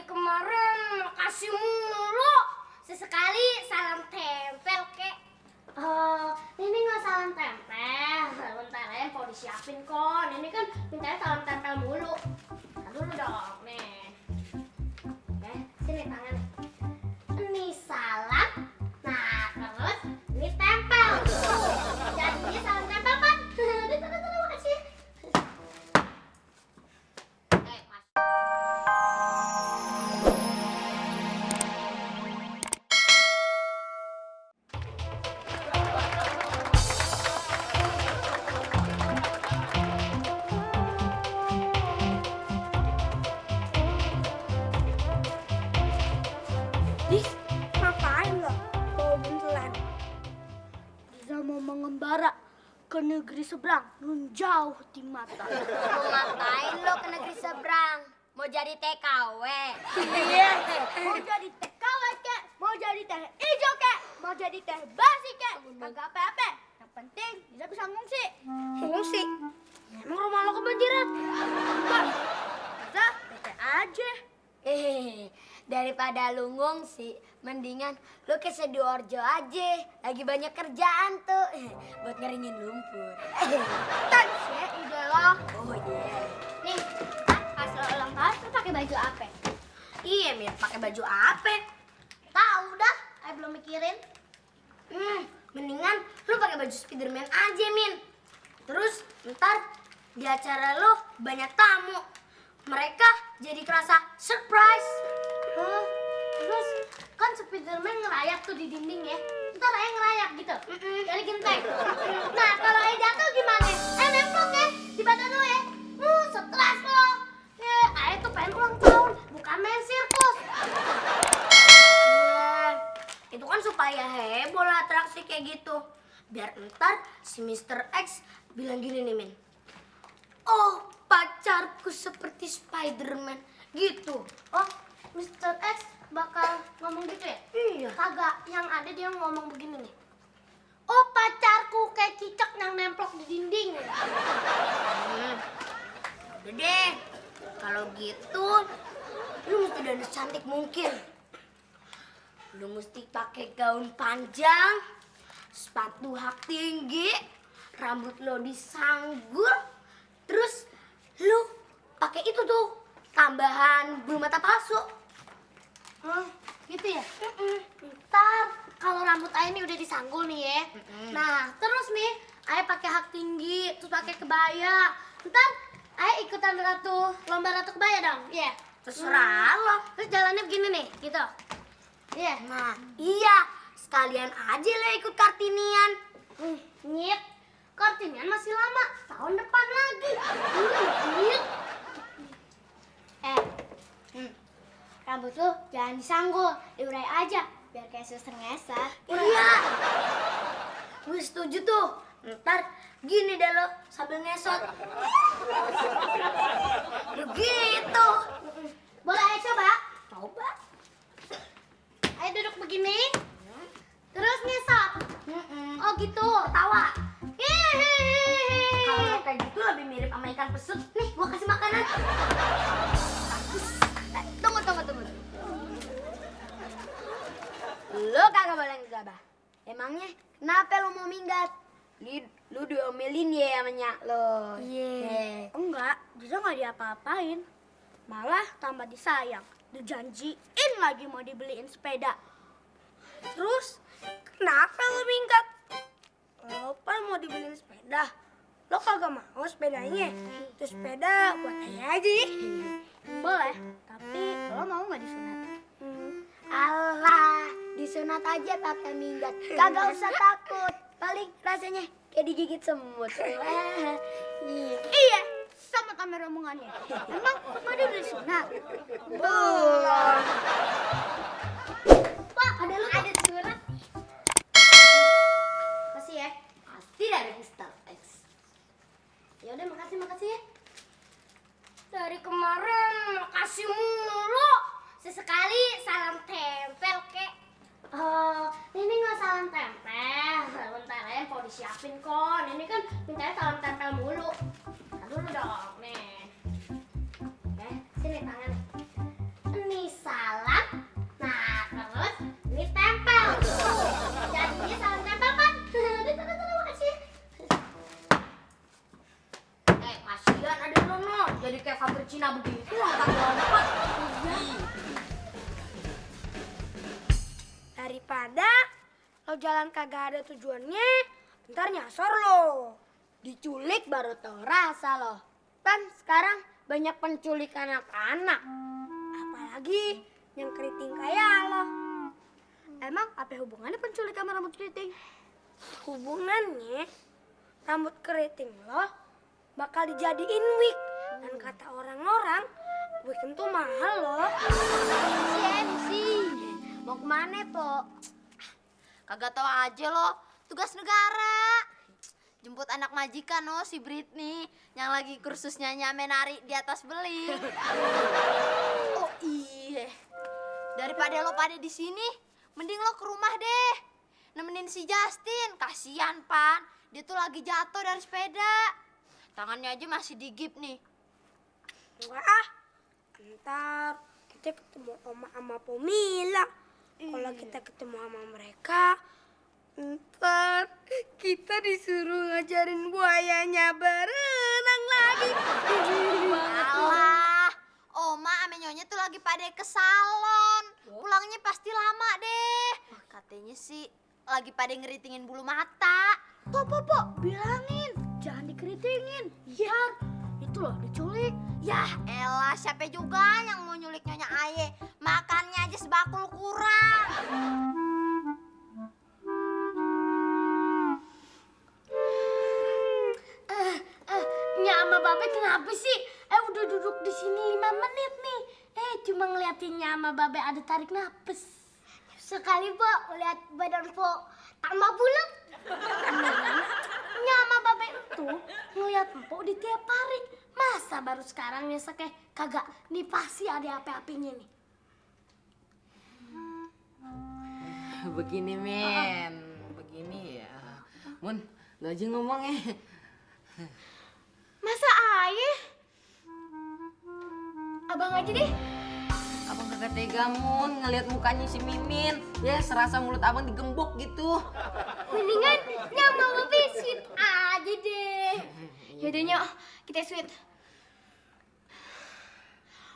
Dari kemarin makasih mulu. Sesekali salam tempel kek. Ini nggak salam tempel. Bentar ya, mau disiapin kok. Ini kan mintanya salam tempel mulu. Nah, dulu dong, nih. Sini tangan. Ini salam. Nah, terus ini tempel. Tuh, jadinya salam tempel kan? Udah, makasih. Ngapain lo bawa buntelan? Dia mau mengembara ke negeri seberang, nun jauh di mata. Mau ngapain lo ke negeri seberang? Mau jadi TKW? Iya, mau jadi TKW kek, mau jadi teh hijau kek, mau jadi teh basi kek, kagak apa-apa. Yang penting dia bisa ngungsi. Ngungsi? Emang rumah lo kebanjiran? Enggak, kita PT aja. Daripada lu ngungsi, mendingan lu ke Sidoarjo aja. Lagi banyak kerjaan tuh buat ngeringin lumpur. Thanks ya ide lo. Oh iya. Nih, pas lo ulang tahun tuh pakai baju apa? Iya, Mir, pakai baju apa? Tahu dah, saya belum mikirin. Mendingan lu pakai baju Spiderman aja, Min. Terus ntar di acara lu banyak tamu. Mereka jadi kerasa surprise. Terus kan Spiderman ngerayap tuh di dinding ya. Ntar Ayah ngerayap gitu. Dari genteng. Nah, kalau Ayah jatuh gimana? Nemplok ya di badan lo ya. Stres lo. Ayah tuh pengen ulang tahun, bukan main sirkus. Itu kan supaya heboh lah atraksi kayak gitu. Biar ntar si Mr. X bilang gini nih, Min. Oh, pacarku seperti Spiderman gitu. Oh, Mr. X bakal ngomong gitu ya? Iya. Kagak, yang ada dia ngomong begini nih. Oh, pacarku kayak cicak yang nemplok di dinding. Udah deh. Kalau gitu, lu mesti dandan cantik mungkin. Lu mesti pakai gaun panjang, sepatu hak tinggi, rambut lo disanggul, terus lu pakai itu tuh tambahan bulu mata palsu. Gitu ya? Ntar kalau rambut Ayah ini udah disanggul nih ya. Nah, terus nih Ayah pakai hak tinggi, terus pakai kebaya. Ntar Ayah ikutan lomba ratu kebaya dong. Iya. Terserah lo. Terus jalannya begini nih, gitu. Iya. Nah, iya. Sekalian aja lo ikut Kartinian. Nyet. Kartinian masih lama, tahun depan lagi. Nyet. Rambut lu jangan disanggul, diurai aja biar kayak suster ngesat. Iya. Gue setuju tuh. Ntar gini deh lo sambil ngesot. Begitu. Boleh Ayah coba? Coba. Ayah duduk begini, terus ngesot. Oh gitu, Tawa. hihihi. Kalau lo kayak gitu lebih mirip sama ikan pesut. Nih, gua kasih makanan. Tunggu. Lo kagak boleh ngegabah. Emangnya kenapa lo mau minggat? Lu diomelin ya sama nyak lo. Iya. Enggak, dia nggak diapa-apain. Malah tambah disayang. Dijanjiin lagi mau dibeliin sepeda. Terus kenapa lo minggat? Apa mau dibeliin sepeda? Lo kagak mau sepedanya? Itu sepeda buat Ayah aja. Boleh, tapi lo mau nggak disunat? Alah, disunat aja pakai minggat. Kagak usah takut. Paling rasanya kayak digigit semut. Iya, sama kamera omongannya. Emang Madi udah disunat? Belum. Pak, ada surat. Makasih ya. Pasti dari Mr. X. Yaudah, makasih ya. Dari kemarin makasih mulu. Sesekali salam tempel kek. Ini nggak salam tempel. Bentar ya, mau disiapin kok. Ini kan mintanya salam tempel mulu. Nah, dulu dong, nih. Sini tangan. Ini jadi kayak vampir Cina begitu. Lompat. Daripada lo jalan kagak ada tujuannya, ntar nyasar lo. Diculik baru tau rasa lo. Kan sekarang banyak penculik anak-anak. Apalagi yang keriting kayak lo. Emang apa hubungannya penculik sama rambut keriting? Hubungannya rambut keriting lo bakal dijadiin wig. Dan kata orang-orang, wig itu mahal loh. MC. Mau kemana, Po? Kagak tahu aja lo, tugas negara. Jemput anak majikan si Britney yang lagi kursus nyanyi menari di atas beling. Oh iya. Daripada lo pada di sini, mending lo ke rumah deh. Nemenin si Justin, kasihan Pan. Dia tuh lagi jatuh dari sepeda. Tangannya aja masih digip nih. Enggak ah, ntar kita ketemu Oma sama Pomila. Kalau kita ketemu sama mereka, ntar kita disuruh ngajarin buayanya berenang lagi. Alah, Oma sama Nyonya tuh lagi pada ke salon. Pulangnya pasti lama deh. Katanya sih lagi pada ngeritingin bulu mata. Po, bilangin jangan dikeritingin. Biar itu loh diculik. Yah elah, siapa juga yang mau nyulik Nyonya Aye. Makannya aja sebakul kurang. Nya sama Babe kenapa sih? Udah duduk di sini 5 menit nih. Cuma ngeliatinnya sama Babe ada tarik napas. Sekali, Po, lihat badan Po tambah bulat. Nya sama Babe itu ngeliat Po di tiap hari. Masa baru sekarang nyesek kagak nih pasti ada apa-apinya nih. Begini men, begini ya. Mun, lu aja ngomong ya. Masa ayah? Abang aja deh. Abang kagak tega Mun ngeliat mukanya si Mimin. Ya serasa mulut abang digembok gitu. Mendingan nyama Babe sweet aja deh. Yaudah Nyok, kita sweet.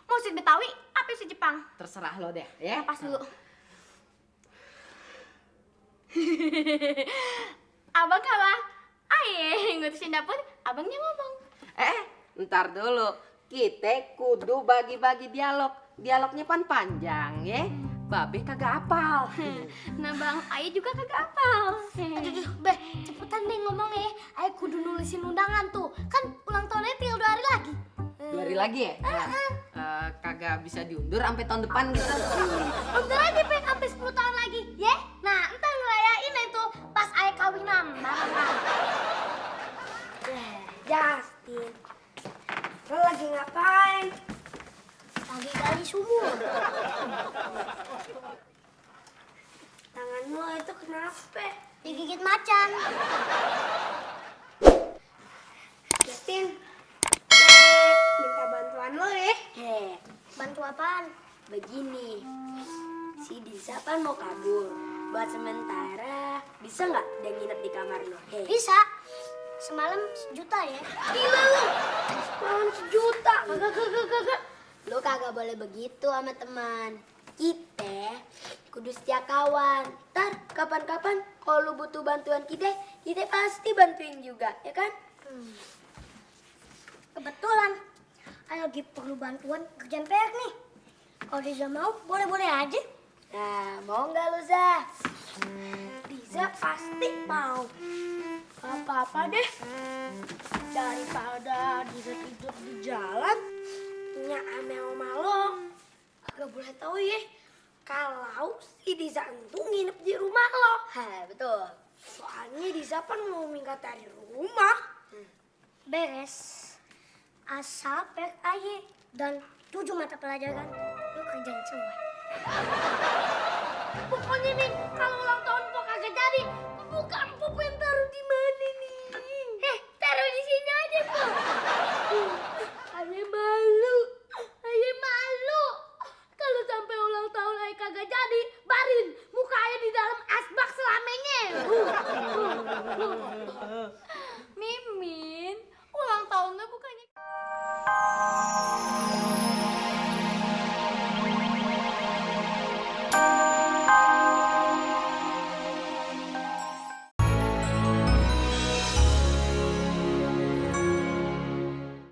Mau sweet Betawi apa sweet Jepang? Terserah lo deh ya. Pas dulu. Abang apa? Aye, ngutusin dapur, abangnya ngomong. Ntar dulu. Kita kudu bagi-bagi dialog. Dialognya panjang ya. Babe kagak apal. Nah Bang, Aye juga kagak apal. Aduh, Beh, cepetan deh ngomong ya. Aye kudu nulisin undangan tuh. Kan ulang tahunnya tinggal 2 hari lagi. 2 hari lagi ya? Kagak bisa diundur sampai tahun depan gitu. Undur aja Beh, sampai 10 tahun lagi, ya? Nah, entar ngerayain itu pas Aye kawinan. Justin, lo lagi ngapain? Lagi gali sumur. Tangan lo itu kenapa? Digigit macan. Justin, minta bantuan lo ya. Bantu apaan? Begini, si Disa kan mau kabur. Buat sementara, bisa nggak dia nginep di kamar lo? Bisa. Semalam 1 juta ya. Gila lo, semalam 1 juta. Kagak. Lo kagak boleh begitu sama teman. Kita kudu setia kawan. Ntar kapan-kapan kalau lo butuh bantuan kita pasti bantuin juga, ya kan? Kebetulan Aye lagi perlu bantuan kerjaan PR nih. Kalau Diza mau, boleh-boleh aja. Nah, mau nggak lo, Zah? Diza pasti mau. Apa-apa deh. Daripada Diza tidur di jalan, Nya ame oma lo agak boleh tahu ya kalau si Diza itu nginep di rumah lo. Betul. Soalnya Diza kan mau minggat dari rumah. Beres. Asal PR Aye dan 7 mata pelajaran lo kerjain semua. Pokoknya nih kalau ulang tahun Po kagak jadi, bukan Popo yang